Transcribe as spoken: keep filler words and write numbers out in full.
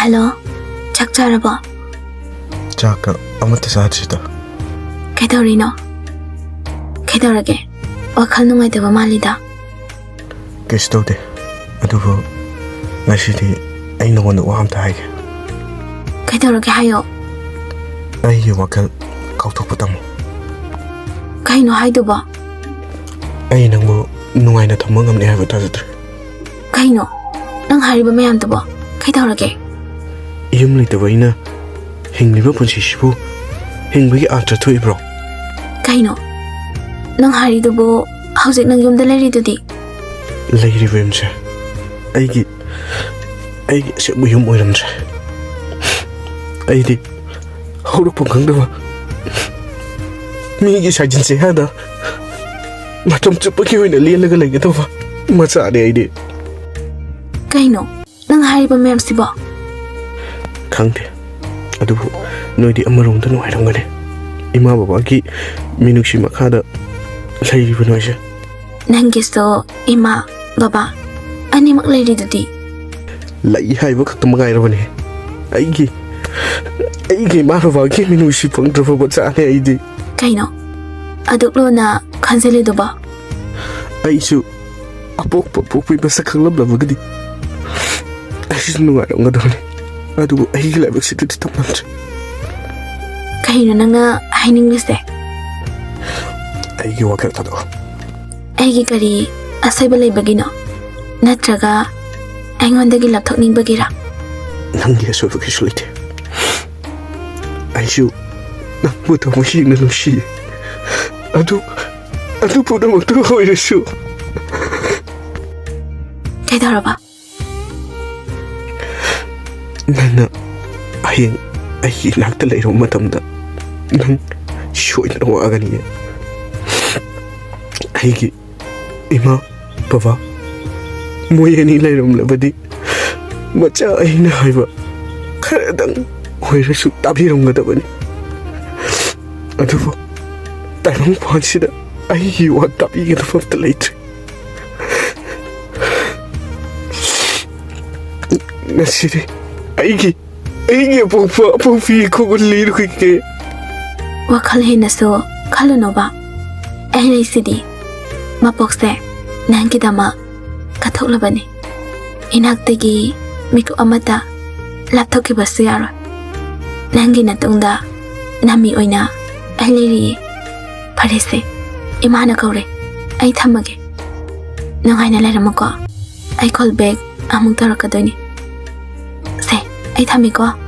Hello, ꯆꯥꯛ ꯆꯥꯔꯕꯣ? ꯆꯥꯛꯀ ꯑꯃꯠꯇ ꯆꯥꯗ꯭ꯔꯤꯗ꯫ ꯀꯩꯗꯧꯔꯤꯅꯣ? ꯀꯩꯗꯧꯔꯒꯦ? ꯋꯥꯈꯜ ꯅꯨꯡꯉꯥꯏꯇꯕ ꯃꯥꯜꯂꯤꯗ꯫ ꯀꯩꯁꯨ ꯇꯧꯗꯦ꯫ ꯑꯗꯨꯕꯨ ꯉꯁꯤꯗꯤ ꯑꯩ ꯅꯉꯣꯟꯗ ꯋꯥ ꯑꯝꯇ ꯍꯥꯏꯒꯦ꯫ ꯀꯩꯗꯧꯔꯒꯦ ꯍꯥꯏꯌꯣ꯫ ꯑꯩꯒꯤ ꯋꯥꯈꯜ ꯀꯥꯎꯊꯣꯛꯄ ꯇꯝꯃꯨ꯫ ꯀꯩꯅꯣ ꯍꯥꯏꯗꯨꯕꯣ? ꯑꯩ ꯅꯪꯕꯨ ꯅꯨꯡꯉꯥꯏꯅ ꯊꯝꯕ ꯉꯝꯅꯤ ꯍꯥꯏꯕ ꯊꯥꯖꯗ꯭ꯔꯦ꯫ ꯀꯩꯅꯣ ꯅꯪ ꯍꯥꯏꯔꯤꯕ ꯃꯌꯥꯝꯗꯨꯕꯣ? ꯀꯩꯗꯧꯔꯒꯦ? ꯌꯨꯝ ꯂꯩꯇꯕ ꯑꯩꯅ ꯍꯤꯡꯂꯤꯕ ꯄꯨꯟꯁꯤꯁꯤꯕꯨ ꯍꯤꯡꯕꯒꯤ ꯑꯥꯔꯊ ꯊꯣꯛꯏꯕ꯭ꯔꯣ? ꯀꯩꯅꯣ ꯅꯪ ꯍꯥꯏꯔꯤꯗꯨꯕꯨ? ꯍꯧꯖꯤꯛ ꯅꯪ ꯌꯨꯝꯗ ꯂꯩꯔꯤꯗꯨꯗꯤ? ꯂꯩꯔꯤꯕ ꯌꯨꯝꯁꯦ ꯑꯩꯒꯤ ꯑꯩꯒꯤ ꯑꯁꯦꯡꯕ ꯌꯨꯝ ꯑꯣꯏꯔꯝꯗ꯭ꯔꯦ꯫ ꯑꯩꯗꯤ ꯍꯧꯔꯛꯐꯝ ꯈꯪꯗꯕ ꯃꯤꯒꯤ ꯁꯥꯏꯖꯤꯟ ꯆꯦꯌꯥꯗ ꯃꯇꯝ ꯆꯨꯞꯄꯒꯤ ꯑꯣꯏꯅ ꯂꯦꯜꯂꯒ ꯂꯩꯒꯗꯧꯕ ꯃꯆꯥꯅꯦ ꯑꯩꯗꯤ꯫ ꯀꯩꯅꯣ ꯅꯪ ꯍꯥꯏꯔꯤꯕ ꯃꯌꯥꯝꯁꯤꯕꯣ? ꯈꯪꯗꯦ, ꯑꯗꯨꯕꯨ ꯅꯣꯏꯗꯤ ꯑꯃꯔꯣꯝꯗ ꯅꯨꯡꯉꯥꯏꯔꯝꯒꯅꯤ, ꯏꯃꯥ ꯕꯕꯥꯒꯤ ꯃꯤꯅꯨꯡꯁꯤ ꯃꯈꯥꯗ ꯂꯩꯔꯤꯕ ꯅꯣꯏꯁꯦ꯫ ꯅꯪꯒꯤꯁꯨ ꯏꯃꯥ ꯕꯕꯥ ꯑꯅꯤꯃꯛ ꯂꯩꯔꯤꯗꯨꯗꯤ꯫ ꯂꯩ ꯍꯥꯏꯕ ꯈꯛꯇ ꯃꯉꯥꯏꯔꯕꯅꯦ꯫ ꯑꯩꯒꯤ ꯑꯩꯒꯤ ꯏꯃꯥ ꯕꯕꯥꯒꯤ ꯃꯤꯅꯨꯡꯁꯤ ꯐꯪꯗ꯭ꯔꯕ ꯃꯆꯥꯅꯦ ꯑꯩꯗꯤ꯫ ꯀꯩꯅꯣ ꯑꯗꯨꯛ ꯂꯨꯅ ꯈꯟꯖꯤꯜꯂꯤꯗꯨꯕꯣ? ꯑꯩꯁꯨ ꯑꯄꯣꯛꯄ ꯄꯣꯛꯄꯤ ꯃꯁꯛ ꯈꯪꯂꯝꯂꯕꯒꯗꯤ ꯑꯩꯁꯨ ꯅꯨꯡꯉꯥꯏꯔꯝꯒꯗꯕꯅꯤ꯫ ꯑꯗꯨꯕꯨ ꯑꯩꯒꯤ ꯂꯥꯏꯕꯛꯁꯤꯗꯗꯤ ꯇꯝꯂꯝꯗ꯭ꯔꯦ꯫ ꯀꯩꯅꯣ ꯅꯪꯅ ꯍꯥꯏꯅꯤꯡꯂꯤꯁꯦ? ꯑꯩꯒꯤ ꯋꯥꯈꯜ ꯊꯥꯗꯣꯛꯑꯣ꯫ ꯑꯩꯒꯤ ꯀꯔꯤ ꯑꯁꯣꯏꯕ ꯂꯩꯕꯒꯤꯅꯣ? ꯅꯠꯇ꯭ꯔꯒ ꯑꯩꯉꯣꯟꯗꯒꯤ ꯂꯥꯞꯊꯣꯛꯅꯤꯡꯕꯒꯤꯔ? ꯅꯪꯒꯤ ꯑꯁꯣꯏꯕ ꯀꯩꯁꯨ ꯂꯩꯇꯦ꯫ ꯑꯩꯁꯨ ꯅꯪꯕꯨ ꯊꯃꯣꯏ ꯁꯦꯡꯅ ꯅꯨꯡꯁꯤꯌꯦ꯫ ꯑꯗꯨ ꯑꯗꯨ ꯄꯨꯝꯅꯃꯛꯇ ꯑꯣꯏꯔꯁꯨ ꯀꯩꯗꯧꯔꯕ? ꯅꯪꯅ ꯍꯌꯦꯡ ꯑꯩꯒꯤ ꯏꯅꯥꯛꯇ ꯂꯩꯔꯨꯕ ꯃꯇꯝꯗ ꯅꯪ ꯁꯣꯏꯗꯅ ꯋꯥꯒꯅꯤꯌꯦ꯫ ꯑꯩꯒꯤ ꯏꯃꯥ ꯕꯕꯥ ꯃꯣꯏ ꯑꯅꯤ ꯂꯩꯔꯝꯂꯕꯗꯤ ꯃꯆꯥ ꯑꯩꯅ ꯍꯥꯏꯕ ꯈꯔꯗꯪ ꯑꯣꯏꯔꯁꯨ ꯇꯥꯕꯤꯔꯝꯒꯗꯕꯅꯤ꯫ ꯑꯗꯨꯕꯨ ꯇꯥꯏꯕꯪꯄꯥꯟꯁꯤꯗ ꯑꯩꯒꯤ ꯋꯥ ꯇꯥꯕꯤꯒꯗꯕ ꯑꯝꯇ ꯂꯩꯇ꯭ꯔꯦ꯫ ꯉꯁꯤꯗꯤ ꯑꯩꯒꯤ ꯑꯩꯒꯤ ꯑꯄꯣꯛꯄ ꯑꯄꯣꯛꯄꯤ ꯈꯣꯡꯒꯨꯜ ꯂꯤꯔꯨꯈꯤꯒꯦ꯫ ꯋꯥꯈꯜ ꯍꯦꯟꯅꯁꯨ ꯈꯜꯂꯨꯅꯣꯕ꯫ ꯑꯩ ꯂꯩꯁꯤꯗꯤ꯫ ꯃꯄꯣꯛꯁꯦ ꯅꯪꯒꯤꯗꯃꯛ ꯀꯠꯊꯣꯛꯂꯕꯅꯤ꯫ ꯏꯅꯥꯛꯇꯒꯤ ꯃꯤꯀꯨꯞ ꯑꯃꯠꯇ ꯂꯥꯞꯊꯣꯛꯈꯤꯕꯁꯨ ꯌꯥꯔꯣꯏ꯫ ꯅꯪꯒꯤ ꯅꯇꯨꯡꯗ ꯅꯃꯤ ꯑꯣꯏꯅ ꯑꯩ ꯂꯩꯔꯤꯌꯦ꯫ ꯐꯔꯦꯁꯦ, ꯏꯃꯥꯅ ꯀꯧꯔꯦ꯫ ꯑꯩ ꯊꯝꯃꯒꯦ꯫ ꯅꯨꯡꯉꯥꯏꯅ ꯂꯩꯔꯝꯃꯨꯀꯣ꯫ ꯑꯩ call back ꯑꯃꯨꯛ ꯇꯧꯔꯛꯀꯗꯣꯏꯅꯤ꯫ ꯁꯦ, ꯑꯩ ꯊꯝꯃꯦꯀꯣ꯫